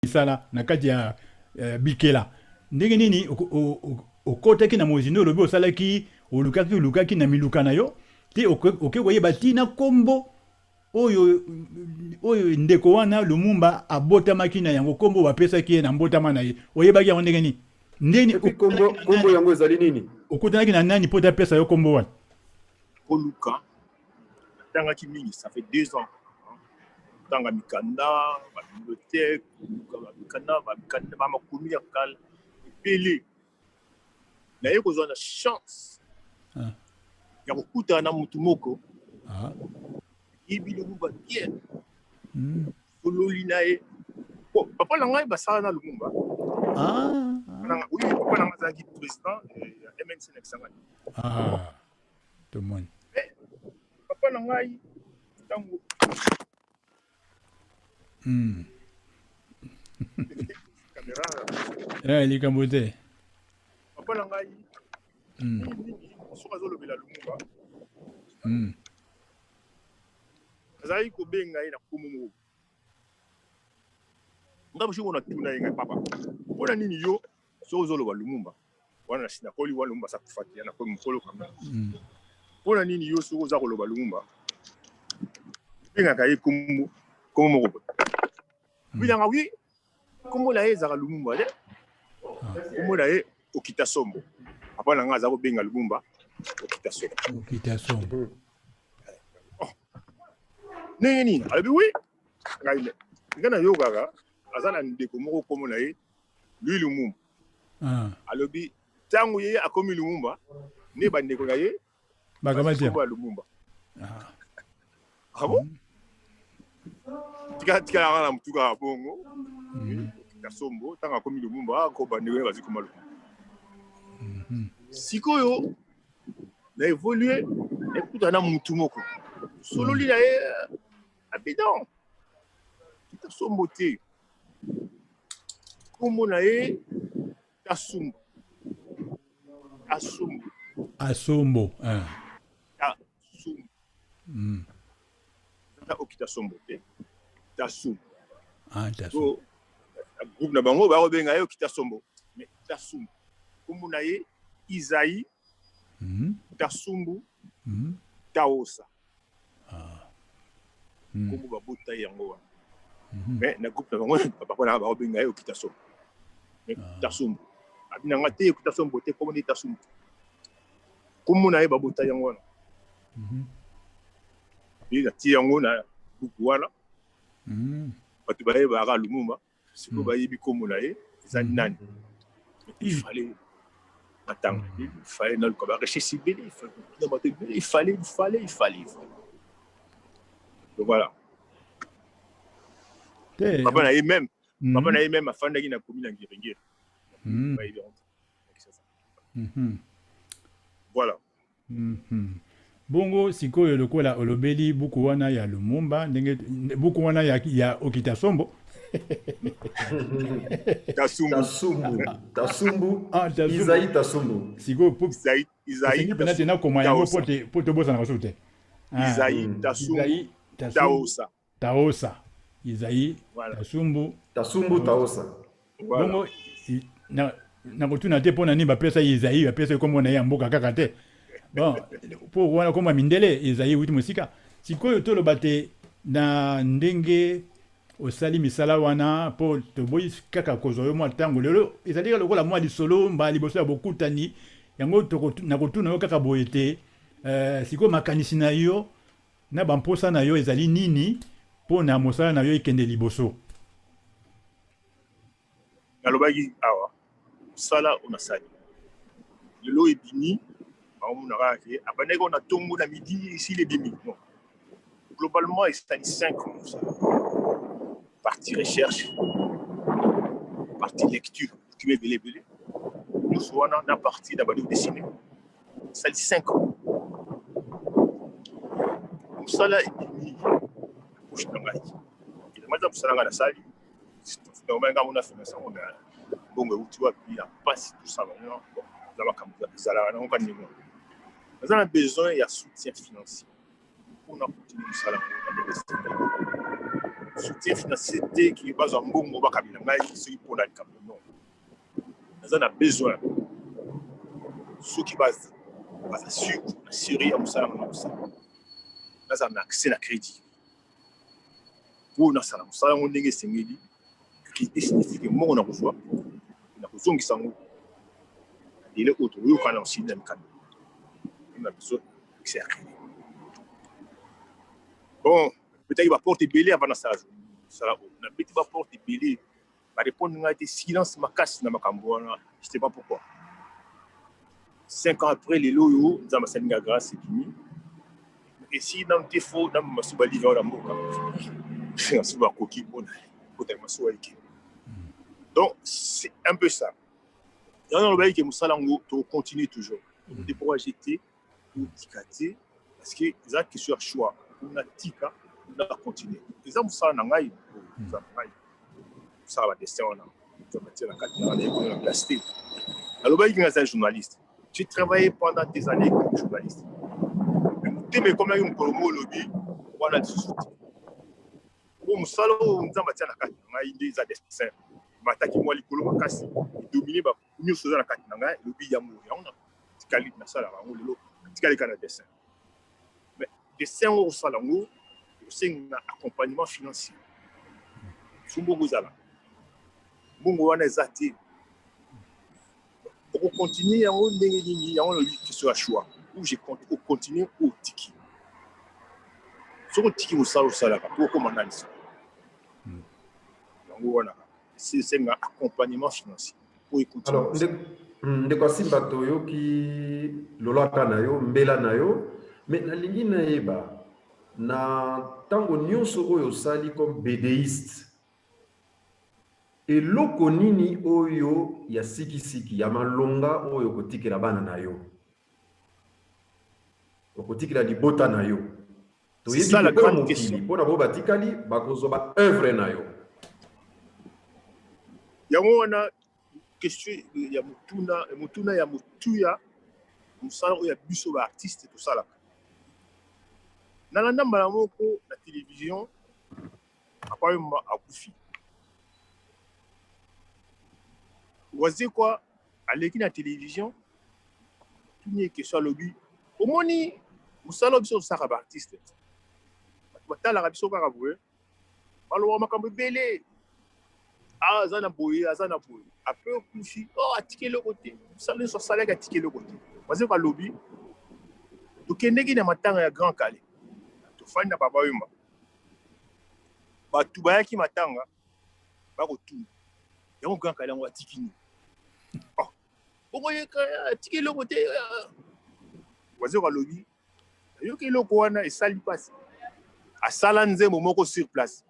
misala na kati ya bikela. Ndenge nini okotaki na mozindo, olobi osalaki, olukaki, olukaki na miluka na yo te, oke koyeba ntina nkombo oyo oyo ndeko wana Lumumba abotamaki na yango, nkombo bapesaki ye na mbotama na ye, oyebaki yango ndenge nini? Ndenge Et puis kombo kombo yango ezali nini? Okutanaki na nani mpo te apesa yo nkombo wana? Koluka, natangaki mingi, ça fait 2 ans tanga mikanda, babibliothèque, koluka bamikanda, bamikanda, bamakomi ya kala ebele. Naye kozwa na chance ya kokutana na motu moko yebi Lumumba bien. Sololi na ye. Bon, papa na ngai basala na Lumumba. Oui, papa na ngai azalaki président ya MNC na Kisangani. Ah, tomoni. Mais papa na ngai ntango caméra. Likambo te. Papa na ngai mingi, soki azolobela Lumumba, azalaki kobenga ye na kombo moko. Nga mosuku natuna ye: "Ngai papa, mpona nini yo soki ozoloba Lumumba wana na sinakoli wana, Lumumba aza kufa te, nakomi mokolo kama, mpona nini yo soki oza koloba Lumumba obengaka ye kombo kombo moko boye?" Binanga wi, kombo na ye ezalaka Lumumba te, kombo na ye Okita Sombo. Papa na nga aza kobenga Lumumba Okita Sombo. Okita Sombo. Ndenge nini? Alobi wi, ngai me ngai nayokaka aza na ndeko moko, kombo na ye Louis Lumumba. Alobi ntango ye akomi Lumumba nde bandeko na ye bakamati kombo ya Lumumba. Ah bon, tika tikalaka na motu kaka bongo. Okita Sombo, ntango akomi Lumumba, ko bandeko ye bazwi koma Lumumba. Sikoyo na évolue, ekuta na mutu moko, sololi na ye abidan Kita Sombo te, kombo na ye Tasumbu, Tasumbu. Asombo, ah. Tasumbu. Ata Okita Sombo te, Tasumbu. Ah, Tasumbu. So groupe na bango bakobenga ye Okita Sombo, mais Tasumbu kombo na ye Isaïe Tasumbu Taosa. Kombo babota ye yango wana. Mais na groupe na bango, papa na bakobenga ye Okita Sombo, mais Tasumbu. Abinanga te, Okita Sombo te, kombo nde Tasumbu, kombo na ye babota yango wana. Ye natie yango na buku wana. Bato bayebaka Lumumba sikoyo bayebi kombo na ye eza nani. Il fallait natanga, il fallait naluka barecherche ebele, il fallait kotuna bato ebele, il fallait, il fallait, il fallait, il fallait. Donc voilà. Te. Papa na ye même, papa na ye même afandaki na commune ya Ngiringiri. Bayebi yango te. Voilà. Bongo sikoyo, lokola olobeli buku wana ya Lumumba, ndenge buku wana ya Okita Sombo. Tasumbu. Tasumbu, Tasumbu. Ah, Tasumbu. Isaïe Tasumbu. Sikoyo po Isaïe, Isaïe esengi mpena te nakoma yango po te po tobosanaka susu te. Ah, Isaïe Tasumbu. Isaïe Tasumbu. Taosa. Taosa. Isaïe Voilà. Tasumbu. Tasumbu Taosa. Voilà. Bongo nakotuna te mpo na nini bapesa ye Isaïe, bapesa ye kombo na ye ya mboka kaka te. Bon, mpo wana kombo ya mindele, Isaïe euti mosika. Sikoyo toloba te na ndenge osali misala wana, mpo toboyi kaka kozwa yo mwa ntango lelo, ezali kaka lokola mwa lisolo mbala liboso ya bokutani yango. Nakotuna yo kaka boye te: sikoyo makanisi na yo na bamposa na yo ezali nini mpo na mosala na yo ekende liboso? Nalobaki awa, mosala oyo nasali lelo ebimi, baomona kaka ke abandaki oyo na ntongo na midi esili ebimi. Non, globalement esali 5 ans mosala, partie recherche, partie lecture, document ebele ebele nyonso wana, na partie na bandi kodessiner, esali 5 ans mosala ebimi na poche na ngai. Évidemment eza mosala ngai nasali, normalement ngai mona finance yango, mais mbongo euti wapi ya mpasi, tout ça? Bango eza makambo ezalaka nango ka ndenge wana. Naza na besoin ya soutien financier mpona continuer mosala yango na ndenge esengeli. Soutien financier te ki bazwa mbongo bakabela ngai soki mpona likambo, non. Naza na besoin, soki baza sur na série ya mosala nga kosala, nazala na accès na crédit mpo nasala mosala yango ndenge esengeli. Crédit signifie que mbongo nakozwa, nakozongisa yango na délai oyo tokoyokana osili na mikanda na biso, accès ya crédit. Bon, nabetaki baporte ebele avant nasala mosala oyo. Nabeti baporte ebele, barépondre ngai te, silence makasi na makambo wana, je sais pas pourquoi. 5 ans après, lelo oyo Nzambe asali nga grâce, ebimi. Esi nanu te, fo na masuba livre oyo na mboka masuba akoki mpona kotala masuba eke. Donc c'est un peu ça. Yango nalobaki ke mosala yango tokocontinue toujours, todécourage te, totika te, parce que eza question ya choix: natika, na continue. Eza mosala na ngai, mosala na ngai, mosala badessin wana Nzambe atia na kati na ngai, na place te. Nalobaki ngai aza journaliste, j'ai travaillé pendant des années comme journaliste, mais motema ekomaki mokolo mo olobi wana lisusu te, po mosala oyo Nzambe atia na kati na ngai nde eza dessin. Mataki mwa likolo makasi, edomine nyonso eza na kati na ngai. Elobi yango, yango natikali nasalaka yango lelo, natikali kaka na dessin. Mais dessin yango, kosala yango ekosenga accompagnement financier. So mbongo ezala, mbongo wana eza te, okocontinue yango ndenge nini? Yango lobi question ya choix: ou je ocontinue ou otiki. Soki otiki mosala osalaka, po okóma nani? Siko yango wana esenga accompagnement financier po Alors, ndeko Asimba, toyoki lolaka na yo, mbela na yo, mais nalingi nayeba, na ntango nyonso oyo osali comme bédéiste, eloko nini oyo ya sikisiki, ya malonga, oyo okotikela bana na yo, okotikela libota na yo? Toyebi mpona mokili, mpona bo batikali bakozwa baœuvre na yo. Yango wana question ya motuna, motuna ya motuya. Mosala oyo ya biso baartiste tosalaka, nalanda mbala moko na télévision, Papa Wemba akufi, Wazekwa aleki na télévision, tuni ye question, alobi: omoni mosala oyo biso tosalaka baartiste, bato batalaka biso kaka boye, balobaka makambo ebele, aza na boye, aza na boye, après okufi, oh, atiki eloko te, mosala nyonso asalaki, atiki eloko te. Wazekwa alobi: tokendeki na matanga ya Grand Kallé, tofandi na Papa Wemba, bato bayaki matanga bakotuna yango: Grand Kallé yango atiki nini? Oh, bokoyeka, atiki eloko te. Wazekwa alobi: nayoki eloko wana, esali mpasi. Asala nzembo moko sur place.